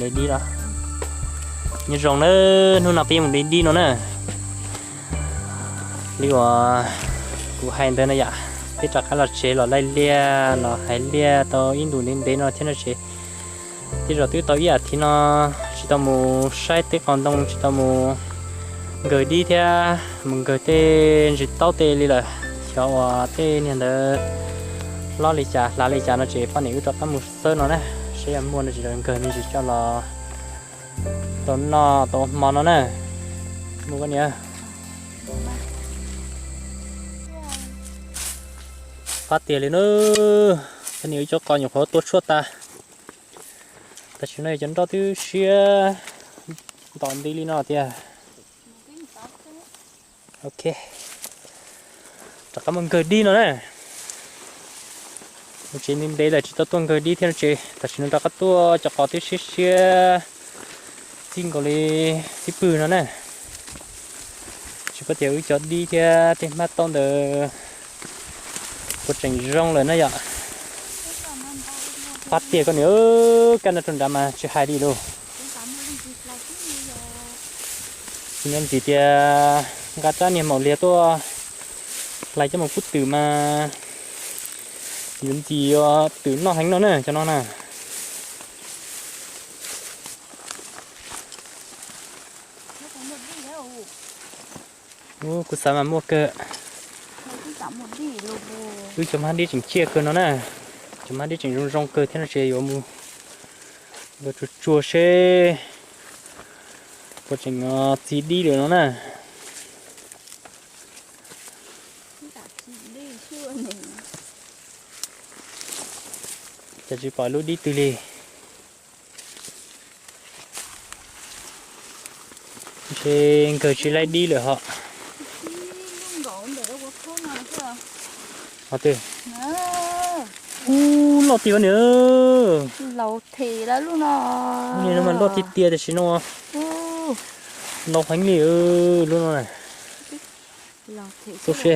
Dib los, nyob zoo na, hnub no peb yuav mus de dib no na. Li uas kuv hais ntawd na yom, peb rov qab los tsev los laij liaj los hais liaj tau ib ntus ntev ntev no thiab no tsev. Tej zaum twb tau ib as thiv no tsis tau mus saib teb qos ntoo, tsis tau mus nkawg dib thiab mus nkawg tej ntsis taub tej li lawm. Xyov uas tej niag ntawd hlob li cas hlav li cas no ces poj niam wb rov qab mus xawb no na, saib yog muaj no ces nkawg me ntsis coj los tau noj tau hmo no na. Mus koj niam. Fab tiag li na, poj niam wb cov qos nyuam qhuav tua tshuaj tas. Tam sim no yog cov nroj twb siab ntom nti li no tiag. Ok, rov qab mus nkawg dib no na. Mus tsev ntev ntev lawm tsis tau tuaj nkawg dib thiab no ces tam sim no rov qab tuaj cov qos twb siab siab txij nkaus li tib pwg no na. Tsis paub tias wb cov dib thiab tej hmab taub ntawd puas tseem zoo lawm na yom. Fab tiag koj niam, kaj no rau nrad mas tsis hais li lauj. Tsis nco ntsis tias nqa rab niag maum liag tuaj hlais coj mus pub twm mas yuav ntxim yuav twm noj heev no na cov no na. Ub, kuv xav mas muaj kawg. Wb cov hmab dib tseem ciaj kawg no na. Cov hmab dib tseem zoo zoo kawg thiab no ces yuav mus yuav tsuag tsuag seb puas tseem txi dib lawm no na. Cas tsis pom lub dib twg li. Ntshe nkawg tsis laib dib lawm hos. Ho twg? Ub, loj tiag niam. Lub niag no mas loj tiag tiag tiam sis no laus heev li lub no. Xu se,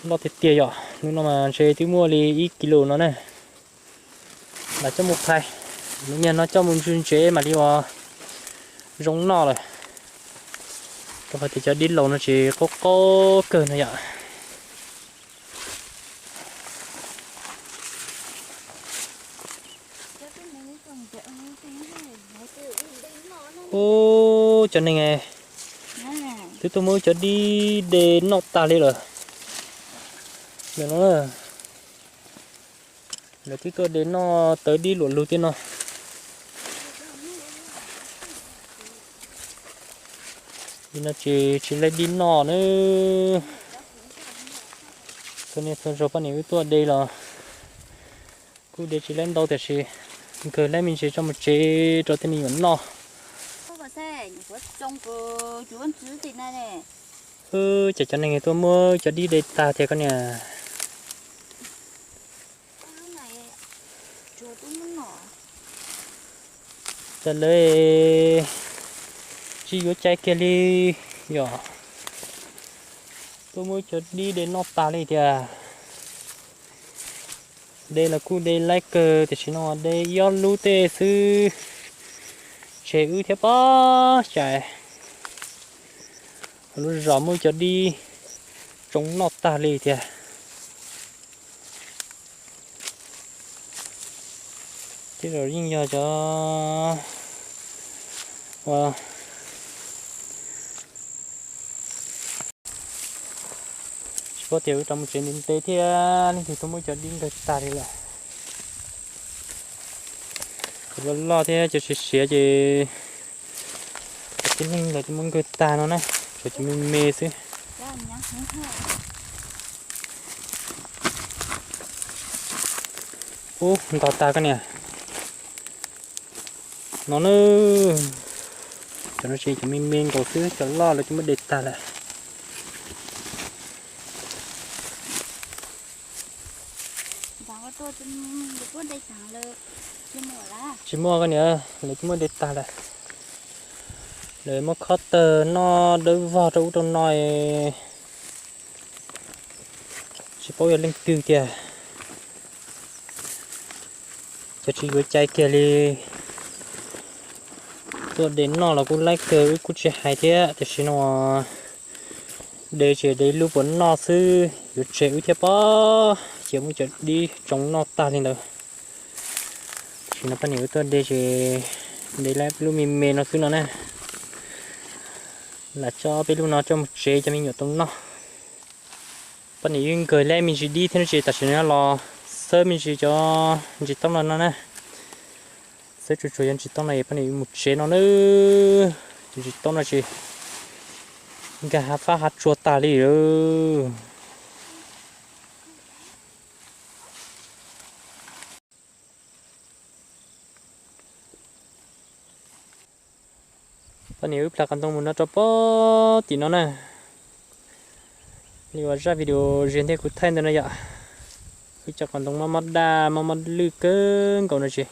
loj tiag tiag yom, lub no mas ntshe twb muaj li ib kis lus no na. Lam coj mus phais, lub niag no coj mus ntsw ntsev mam li uas zoo noj lawm. Rau qhov tias cov dib laus no ces qaub qaub kawg no yom. Ub, cov neeg twb tuaj muab cov dib de noj tag li lawm. Lawv twb tuaj de noj tawv dib luam lug tej no. Li no ces tsis laib dib noj na. Txhua niaj txhua zaug poj niam wb tuaj de los kuj de tsis laib ntau tiam sis nkawg laib me ntsis tso mus tsev rau tej me nyuam noj. Ces cov neeg tuaj muab cov dib de tag tiag koj niam. Cas lawv tsis yuav cai kiag li yom. Tuaj muab cov dib de noj tag li tiag. De los kuj de laib kawg tiam sis no de ib ob lub tej xwb. Tseg wb thiab pob cais. Lub zos muab cov dib tsoo noj tag li tiag. Tej zaum yeej yog cov ua tsis paub tias wb rov mus tsev ntev ntev thiab leej twg tuaj muab cov dib nkawg tag li lawm. Cov loj loj thiab cov siav siav ces cov tib neeg lawv tuaj muab nkawg tag no na, tshuav cov me me xwb. Ub, ntog tag koj niam. No na, cov no ces cov me me nkaus xwb, cov loj lawv twb muab de tag lawm. Tsis muaj koj niam, lawv twb muab de tag lawm. Lawv muab khob tawg noj dawb vog rau ub rau no. Tsis paub yog leej twg tiag. Cov tsis yuav cai kiag li. Tuaj de noj los kuj laib kawg, wb kuj tsis hais thiab, tiam sis no de ces de lub puas noj xwb, yuav tseg wb thiab pob, ces muab cov dib tsoo noj tag li ntawd. Tam sim no poj niam wb tuaj de ces de laib lub me me no xwb no na. Lam coj peb lub no coj mus tsev cov me nyuam tau noj. Poj niam wb nkawg laib me ntsis dib thiab no ces tam sim no los xawb me ntsis cov ntsis toob no no na. Xawb tsuag tsuag cov ntsis toob no es poj niam wb mus tsev no na. Cov ntsis toob no ces nkag hav fab hav tsua tag li lawm. Poj niam wb plam qos ntoo mus no rau pob tim no na. Li uas zaj video ziag ntej kuv thaij ntawd no yom, wb cov qos ntoo mob mob daj mob mob lwj kawg nkaus no ces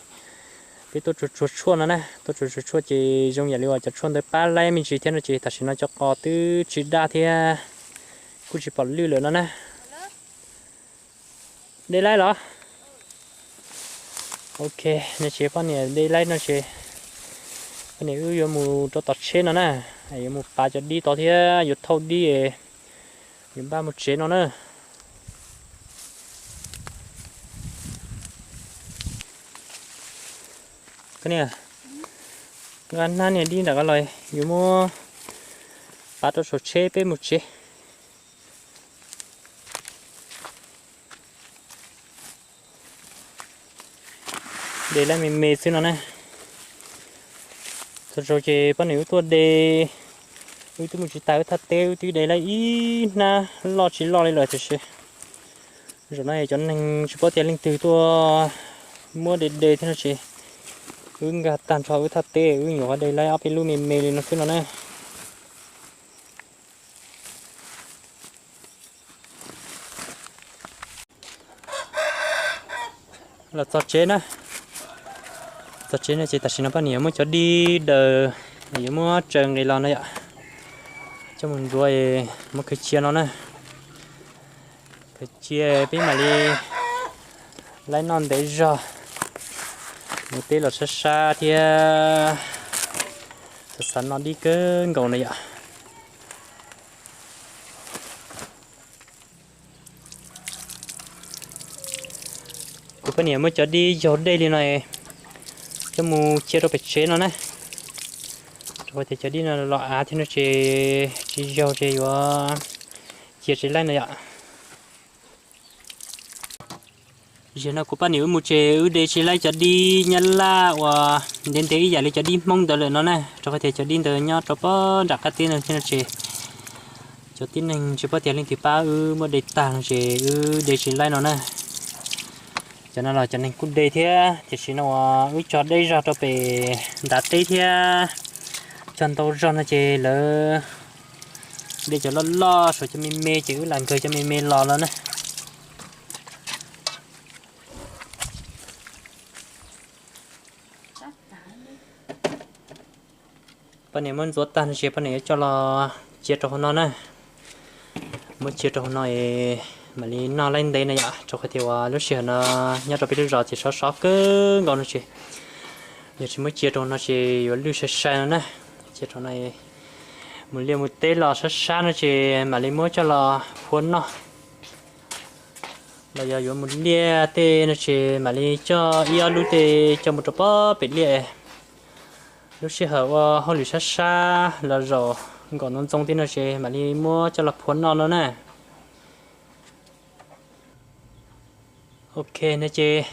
peb tuaj tsuag tsuag tshuaj no na, tuaj tsuag tsuag tshuaj ces zoo yam li uas cov tshuaj ntawd pab laib me ntsis thiab no ces tam sim no cov qos twb tsis daj thiab kuj tsis pom lwj lawm no na. De laib los? Ok, no ces poj niam de laib no ces poj niam wb yuav mus rau tom tsheb no na, yuav mus pav cov dib tod thiab yuav thauj dib, yuav npaj mus tsev no na. Koj niam, nqa hnab niag dib nram ko los, yuav muab pav rau saum tsheb peb mus tsev. De laib me me xwb no na. Txhua zaus ces poj niam wb tuaj de, wb twb mus tsis tas wb thaj teb, wb twb de laib ib hnab loj tsis loj li lawm tiam sis zaum no cov neeg tsis paub tias leej twg tuaj muab de de thiab no ces wb nkag tag nrho wb thaj teb, wb nyuam qhuav de laib ob peb lub me me li no xwb no na. Los txog tsev na, txog tsev no ces tam sim no poj niam yuav muab cov dib daws yuav muab tsaws nqis los no yom, coj mus ntxuav muab khaws cia no na. Khaws cia peb mam li laib noj ntev zog, mus teb los sab sab thiab xav xav noj dib kawg nkaus no yom. Kuv poj niam muab cov dib yaug dej li no coj mus cia rau pem tsev no na, rau qhov tias cov dib no los av thiab no ces tsis yaug ces yuav cia tsis laib no yom. Zaum no kuv poj niam wb mus ces wb de tsis laib cov dib nyab laj uas ntev ntev ib yam li cov dib hmoob ntawd lawm no na, rau qhov tias cov dib ntawd nyob rau pob nram qab teb no thiab no ces cov tib neeg tsis paub tias leej twg pab wb muab de tag no ces wb de tsis laib no na. Cov no los cov neeg kuj de thiab, tiam sis no uas wb cog deb zog rau pem ntav teb thiab cog ntau zog no ces lawv de cov loj loj, suav cov me me ces wb lam nkawg cov me me los no na. Poj niam muab ntxuav tag no ces poj niam yuav coj los cia rau hauv no na. Muab cia rau hauv no es mam li noj laib ntev no yom, rau qhov tias uas lub sij hawm no nyob rau peb lub zos ces sov sov kawg nkaus no ces yog tsis muab cia rau hauv no ces yuav lwj sai sai no na. Cia rau no, mus liaj mus teb los sab sab no ces mam li muab coj los phua noj. Los yog yuav mus liaj tej no ces mam li coj ib ob lub tej coj mus rau pob pem liaj. Lub sij hawm ua hauj lwm sab sab los zaum nkaum ntxoo ntxoo tej no ces mam li muab coj los phua noj no na. Ok no ces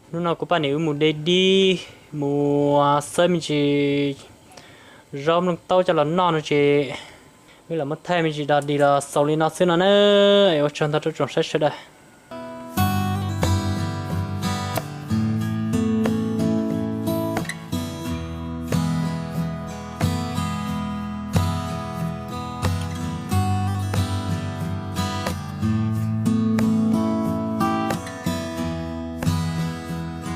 hnub no kuv poj niam wb mus de dib, mus xawb me ntsis zaub nplooj taub coj los noj no ces wb los muab thaij me ntsis dog dig los xaus li no xwb no na. Es ua tsaug ntau rau tsoom saib sawv daws.